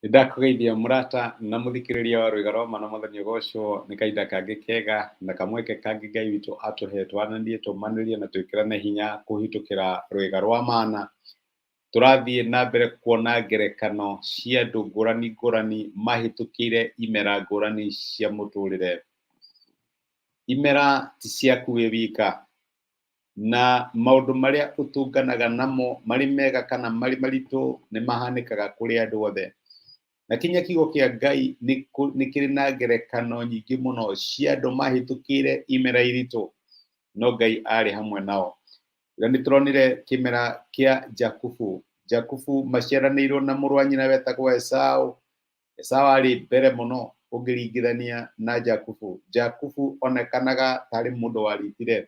Nĩndakũgeithia mũrata na mũthikĩrĩria wa Rwĩga Rwa Ma na Mwathani ũgocwo nĩ kahinda kangĩ kega na kamweke kangĩ Ngai witũ atũhe twaranĩrie, tũmanĩrie na twĩkĩrane hinya kũhĩtũkĩra Rwĩga rwa Mana. Tũrathiĩ na mbere kuona ngerekano cia andũ ngũrani ngũrani mahĩtũkĩire imera ngũrani cia mũtũrĩre. Imera ti ciaku wĩ wika, na maũndũ marĩa ũtũnganaga namo marĩ mega kana marĩ maritũ nĩ mahanĩkaga kũrĩ andũ othe. Na kinya kiugo kĩa Ngai nĩ kĩrĩ na ngerekano nyingĩ mũno cia andũ mahĩtũkĩire imera iritũ, no Ngai arĩ hamwe nao. Na nĩ tũronire kĩmera kĩa Jakubu. Jakubu maciaranĩirwo na mũrũ wa nyina wetagwo Esau. Esau arĩ mbere mũno ũngĩringithania na Jakubu. Jakubu onekanaga tarĩ mũndũ waritire.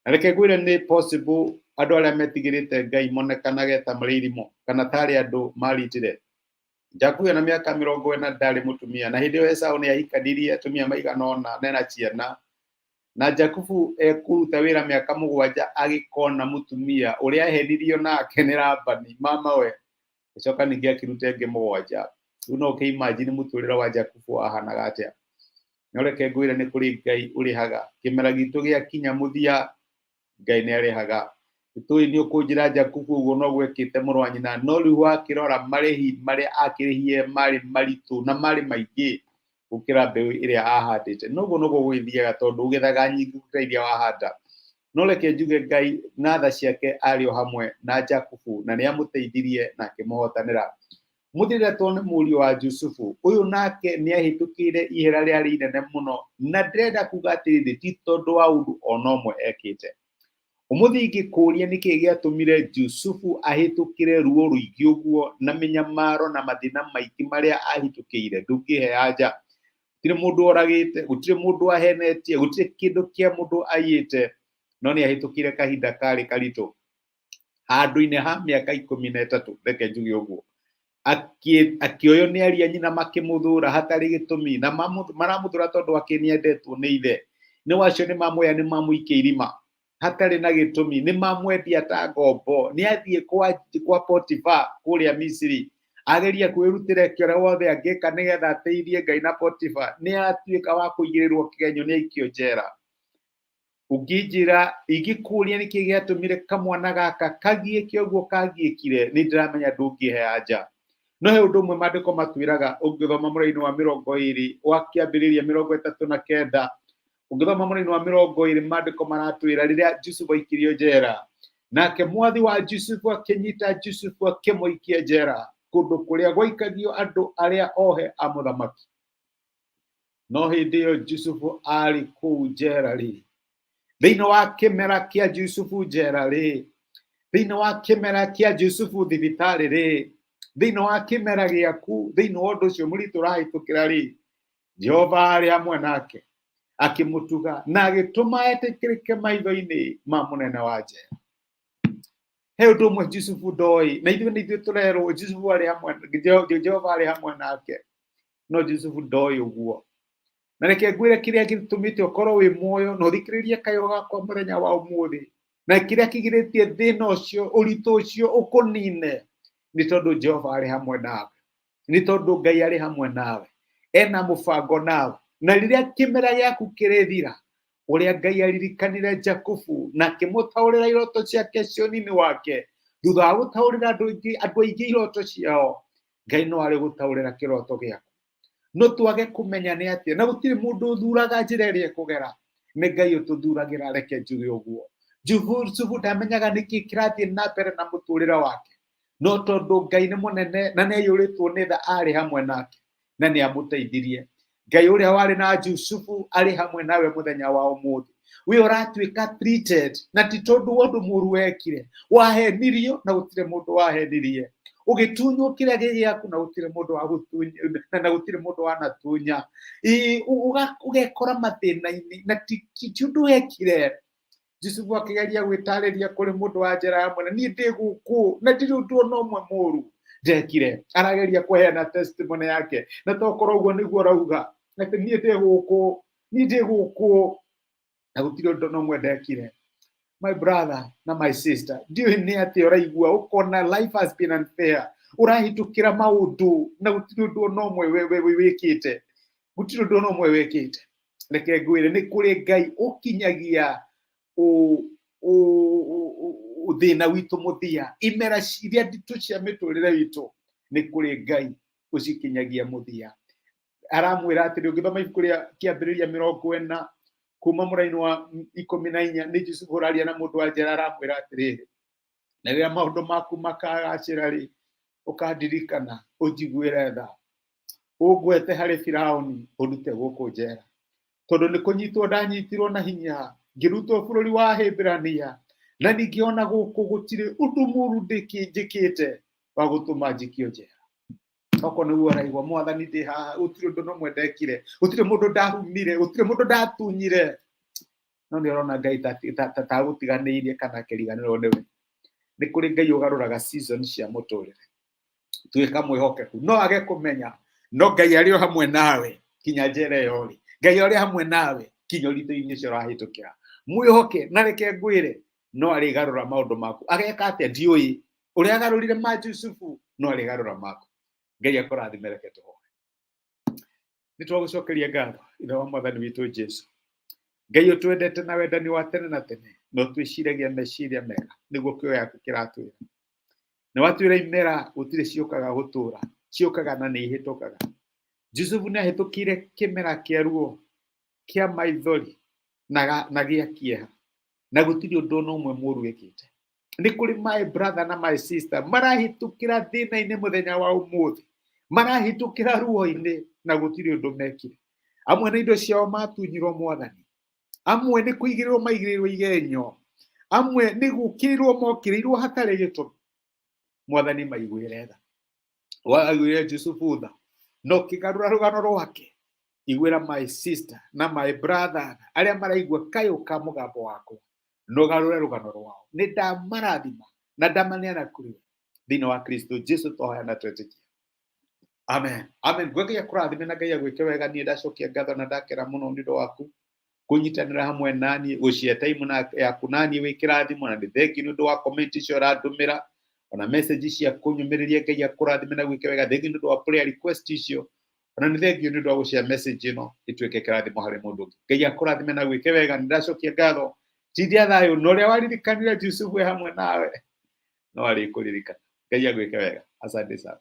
Na reke ngwĩre nĩ possible andũ arĩa metigĩrĩte Ngai monekanage ta marĩ irimũ kana tarĩ andũ maritire. Jakubu ena mĩaka 40 ndarĩ mũtumia, na hĩndĩ ĩyo Esau nĩ ahikanirie atumia maigana ũna na ena ciana. Na Jakubu ekũruta wĩra mĩaka 7 agĩkona mũtumia ũrĩa ahenirio nake nĩ Labani mamawe, acoka ningĩ akĩruta ĩngĩ 7. Rĩu no ũkĩ imagine mũtũrĩre wa Jakubu wahanaga atĩa. No reke ngwĩre nĩ kũrĩ Ngai ũrĩhaga. Kĩmera gitũ gĩakinya mũthia, Ngai nĩ arĩhaga. Nĩtũĩ nĩ ũkũnjĩra Jakubu ũguo noguo ekĩte mũrũ wa nyina, no rĩu wakĩrora marĩhi marĩa akĩrĩhie marĩ maritũ na marĩ maingĩ gũkĩra mbeũ ĩrĩa ahandĩte. Noguo noguo gũgĩthiaga tondũ ũgethaga nyingĩ gũkĩra iria wahanda. No reke njuge Ngai na tha ciake arĩ o hamwe na Jakubu na nĩ amũteithirie na akĩmũhotanĩra. Mũthĩretwo nĩ mũriũ wa Jusufu, ũyũ nake nĩ ahĩtũkĩire ihera rĩarĩ inene mũno, na ndĩrenda kuga atĩrĩrĩ, ti tondũ wa ũndũ ona ũmwe ekĩte. Ũmũthĩ ingĩkũria nĩkĩ gĩatũmire Jusufu ahĩtũkĩre ruo rũingĩ ũguo na mĩnyamaro na mathĩna maingĩ marĩa ahĩtũkĩire, ndũngĩhe anja. Gũtirĩ mũndũ oragĩte, gũtirĩ mũndũ ahenetie, gũtirĩ kĩndũ kĩa mũndũ aiyĩte, no nĩ ahĩtũkĩire kahinda karĩ karitũ. Handũ-inĩ ha mĩaka 13, reke njuge ũguo, akĩoywo nĩ aria nyina makĩmũthũra hatarĩ gĩtũmi, na maramũthũra tondũ akĩ nĩ endetwo nĩ ithe. Nĩ wacio nĩ mamuoya nĩ mamũikia irima hatarĩ na gĩtũmi, nĩ mamwendia ta ngombo, nĩ athiĩ kwa Potifa kũrĩa Misiri, ageria kwĩrutĩra kĩrĩa wothe angĩka nĩgetha ateithie Ngai na Potifa, nĩ atuĩka wa kũigĩrĩrwo kĩgenyo, nĩ aikio njera. Ũngĩnjĩra ingĩkũria nĩkĩ gĩatũmire kamwana gaka kagiĩke ũguo kagiĩkire, nĩ ndĩramenya ndũngĩhe anja. No he ũndũ ũmwe maandĩko matwĩraga ũngĩthoma mũraini wa 20 wa kĩambĩrĩria 39, ũngĩthoma mũraini wa 20, maandĩko maratwĩra rĩrĩa Jusufu aikirio njera, nake mwathi wa Jusufu akĩnyita Jusufu akĩmũikia njera kũndũ kũrĩa gwaikagio andũ arĩa ohe a mũthamaki. No hĩndĩ ĩyo Jusufu arĩ kũu njera rĩ, thĩinĩ wa kĩmera kĩa Jusufu njera rĩ, thĩinĩ wa kĩmera kĩa Jusufu thibitarĩ rĩ, thĩinĩ wa kĩmera gĩaku, thĩinĩ wa ũndũ ũcio mũritũ ũrahĩtũkĩra rĩ, Jehova arĩ hamwe nake, akĩmũtuga na agĩtũma etĩkĩrĩke maitho-inĩ ma mũnene wa njera. He ũndũ ũmwe Jusufu ndoĩ, na ithuĩ nĩ ithuĩ tũrerwo Jusufu arĩ hamwe, Jehova arĩ hamwe nake, no Jusufu ndoĩ ũguo. Na reke ngwĩre kĩrĩa gĩtũmĩte ũkorwo wĩ muoyo na ũthikĩrĩrie kayũ gakwa mũthenya wa ũmũthĩ, na kĩrĩa kĩgirĩtie thĩna ũcio, ũritũ ũcio ũkũnine, nĩ tondũ Jehova arĩ hamwe nawe, nĩ tondũ Ngai arĩ hamwe nawe, ena mũbango nawe. Na rĩrĩa kĩmera gĩaku kĩrĩthira, ũrĩa Ngai aririkanire Jakubu na akĩmũtaũrĩra iroto ciake cia ũnini wake, thutha wa gũtaũrĩra andũ aingĩ iroto ciao, Ngai no arĩ gũtaũrĩra kĩroto gĩaku. No twage kũmenya nĩ atĩa, na gũtirĩ mũndũ ũthuraga njĩra ĩrĩa ĩkũgera, nĩ Ngai ũtũthuragĩra. Reke njuge ũguo, Jusufu ndamenyaga nĩkĩ kĩrathiĩ na mbere na mũtũrĩre wake, no tondũ Ngai nĩ mũnene na nĩ aiyũrĩtwo nĩ tha, arĩ hamwe nake na nĩ amũteithirie. Ngai ũrĩa warĩ na Jusufu arĩ hamwe nawe mũthenya wa ũmũthĩ. We ũratuĩka treated na ti tondũ wa ũndũ mũru wekire, wahenirio na gũtirĩ mũndũ wahenirie, ũgĩtunywo kĩrĩa gĩ gĩaku na gũtirĩ mũndũ wagũtunya, na gũtirĩ mũndũ wanatunya. Ũgekora mathĩna-inĩ na ti ũndũ wekire. Jusufu akĩgeria gwĩtarĩria kũrĩ mũndũ wa njera ya mwene, niĩ ndĩ gũkũ na ndirĩ ũndũ ona ũmwe mũru ndekire. Arageria kũheana testimony yake, na tokorwo ũguo nĩguo arauga atĩ niĩ ndĩ gũkũ, niĩ ndĩ gũkũ na gũtirĩ ũndũ ona ũmwe ndekire. My brother na my sister, ndiũĩ nĩ atĩa ũraigua ũkona life has been unfair, Ũrahĩtũkĩra maũndũ na gũtirĩ ũndũ ona ũmwe wĩkĩte, gũtirĩ ũndũ ona ũmwe wĩkĩte. Reke ngwĩre, nĩ kũrĩ Ngai ũkinyagia thĩna witũ mũthia. Imera iria nditũ cia mĩtũrĩre witũ, nĩ kũrĩ Ngai ũcikinyagia mũthia. Aramwĩra atĩrĩ, ũngĩthoma ibuku rĩa Kĩambĩrĩria 40 kuma mũraini wa 14, nĩ Jusufu ũraria na mũndũ wa njera, aramwĩra atĩrĩrĩ, na rĩrĩa maũndũ maku makagacĩra rĩ, ũkandirikana, ũnjiguĩre tha, ũngwete harĩ Firaũni, ũndute gũkũ njera, tondũ nĩ kũnyitwo ndanyitirwo na hinya, ngĩrutwo bũrũri wa Ahibirania, na ningĩ ona gũkũ gũtirĩ ũndũ mũru njĩkĩte wa gũtũma njikio njera. Okorwo nĩguo ũraigua, Mwathani, ndĩ haha, gũtirĩ ũndũ no ndekire, gũtirĩ mũndũ ndahumire, gũtirĩ mũndũ ndatunyire, no nĩ ũrona Ngai ta agũtiganĩirie kana akĩriganĩrwo nĩwe. Nĩ kũrĩ Ngai ũgarũraga season cia mũtũrĩre. Tuĩka mwĩhokeku, no age kũmenya, no Ngai arĩ o hamwe nawe kinya njera ĩyo rĩ, Ngai arĩ hamwe nawe kinya ũritũ-inĩ ũcio ũrahĩtũkĩra. Mwĩhoke, na reke ngwĩre, no arĩgarũra maũndũ maku. Ageka atĩa? Ndiũĩ. Ũrĩa agarũrire ma Jusufu, no arĩgarũra maku. Ngai akũrathime. Reke tũhoe. Nĩ twagũcokeria ngatho, Ithe wa Mwathani witũ Jesu, Ngai ũtwendete na wendani wa tene na tene, no twĩciragia meciria mega nĩguo kĩo yaku kĩratwĩra. Nĩ watwĩra imera gũtirĩ ciũkaga gũtũra, ciũkaga na nĩ ihĩtũkaga. Jusufu nĩ ahĩtũkire kĩmera kĩa ruo, kĩa maithori na gĩa kĩeha, na gũtirĩ ũndũ ona ũmwe mũru wĩkĩte. Nĩ kũrĩ my brother na my sister marahĩtũkĩra thĩna-inĩ mũthenya wa ũmũthĩ, marahĩtũkĩra ruo-inĩ na gũtirĩ ũndũ mekire. Amwe na indo ciao matunyirwo, Mwathani, amwe nĩ kũigĩrĩrwo maigĩrĩrwo igenyo, amwe nĩ gũkĩrĩrwo mokĩrĩirwo hatarĩ gĩtũmi. Mwathani, maiguĩre tha. Waiguĩre Jusufu tha na ũkĩgarũra rũgano rwake. Iguĩra my sister na my brother arĩa maraigua kayũ ka mũgambo wakwa, na ũgarũre rũgano rwao. Nĩ ndamarathima na ndamaneana kũrĩ we thĩinĩ wa Kristo Jesu twahoya na twetĩkia, amen, amen. Ngwĩ Ngai akũrathime na Ngai agwĩke wega. Niĩ ndacokia ngatho na ndakena mũno nĩ ũndũ waku kũnyitanĩra hamwe naniĩ, gũshare time na yaku naniĩ wĩ kĩrathimo, na nĩ thengiũ nĩ ũndũ wa comment icio ũrandũmĩra, ona message cia kũnyũmĩrĩria. Ngai akũrathime na gwĩke wega. Thengiũ nĩ ũndũ wa prayer request icio, ona nĩ thengiũ nĩ ũndũ wa gũshare message ĩno ĩtuĩke kĩrathimo harĩ mũndũ ũngĩ. Ngai akũrathime na gwĩke wega. Nĩ ndacokia ngatho. Tindia thayũ, na ũrĩa waririkanire Jusufu e hamwe nawe no arĩkũririkana. Ngai agwĩke wega. Asante sana.